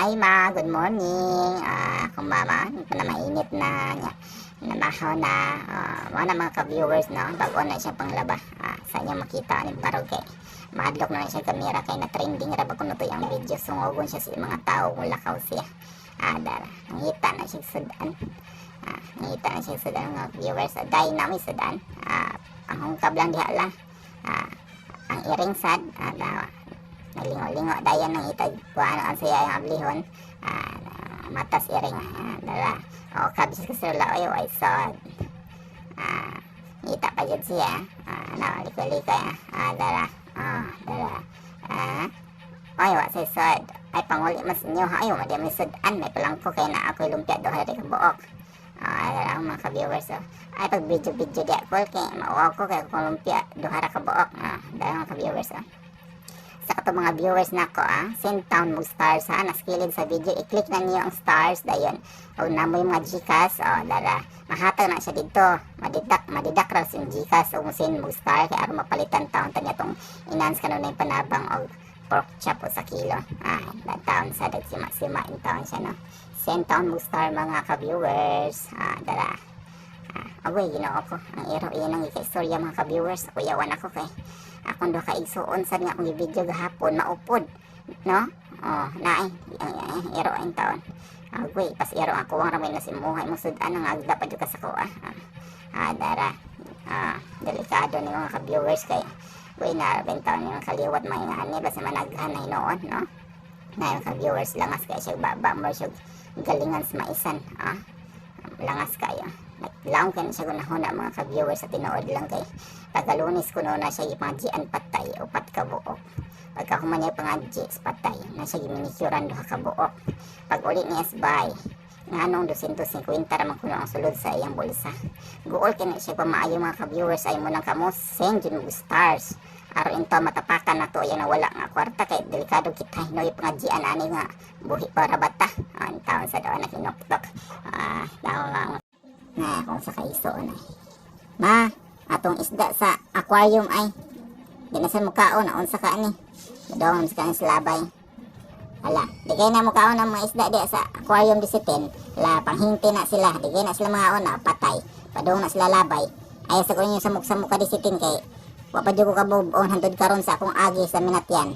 Hi ma, good morning. Akong mama, pa na mainit na niya. Namahaw na mga na mga ka-viewers, no, bago na siya panglaba. Sa inyo makita ni barog kay mahadlok na siya kamera kay na trending ra ba kuno to yung video, sungogon siya sa mga tao kung lakaw siya. Dara nangita na siya sudan. Nangita na siya sudan, mga viewers. Dai na may sudan. Ang hungkab lang diha lang. Ang iring sad dawa nalingo-lingo dayon nang itag kuan ang siya ang ablihon. Matas iring. Dara o kabis ka sa oy ay sad. Ngita pa jud siya. Na liko-liko. Dara dara ay wa say sad ay panguli mas inyo ha. Ay, wa di may sudan, may palangko kay na ako'y lumpia duha ri ka buok. Dara ang mga ka-viewers, oh. Ay pag video video di ako kay mauwaw ko kay kung lumpia duha ra ka buok. Dara mga ka-viewers, oh. Sa kato mga viewers nako, send taon mo stars ha, naskilid sa video, i-click na niyo ang stars dayon og namoy mga GCash. Oh, dara mahatag na siya dito, madidak madidak ra sa GCash og send mo star kay aron mapalitan taon tanya tong enhance kanunay panabang og pork chop o sa kilo. Taon sa dagsima sima in taon siya, no. Send taon mo star, mga ka-viewers. Dara. Away, Ginoo ko. Ang iro iyan ang ika-istorya, mga ka-viewers. Kuyawan ako kay akong duha ka igsuon sad nga akong video gahapon maupod, no? Oh, naay ang iro ang taon. Agway, pas iro ako ang ramay na si muhay mo sudan ang agda pa jud ka sa ko ah. Dara. Delikado ni mga ka-viewers kay way na taon yung kaliwat mga ani basta managhan na hinuon, no? Na yung ka-viewers, langas kay siya baba mo siya galingan sa maisan. Langas kayo. Naglaong kay na siya gunahuna, mga ka-viewers, sa tinuod lang kay tagalunis kuno na siya ipangajian patay upat ka buok. Pagka human niya pangadji patay na siya giminikyuran duha ka buok. Pag uli niya bay nganong 250 ra man kuno ang sulod sa iyang bulsa. Guol kay na siya pamaayo, mga ka-viewers, ay mo nang kamo send jud mo stars aron into matapakan na to yan na wala nga kwarta kay delikado kita hinoy pangajian ani nga buhi para bata. Ang taon sa doon na kinuktok. Taon lang na akong sa kaisuon ay. Ma, atong isda sa aquarium ay. Di na sa mukaon, naunsa ka ani. Doon sa kanin sa labay. Hala, di kay na mukaon ang mga isda di sa aquarium di sitin. La, panghinti na sila. Di kay na sila mga na patay. Padung na sila labay. Ay sa ko inyo samok-samok ka di sitin kay wa pa jud ko kabog-on hantod karon sa akong agi sa minatyan.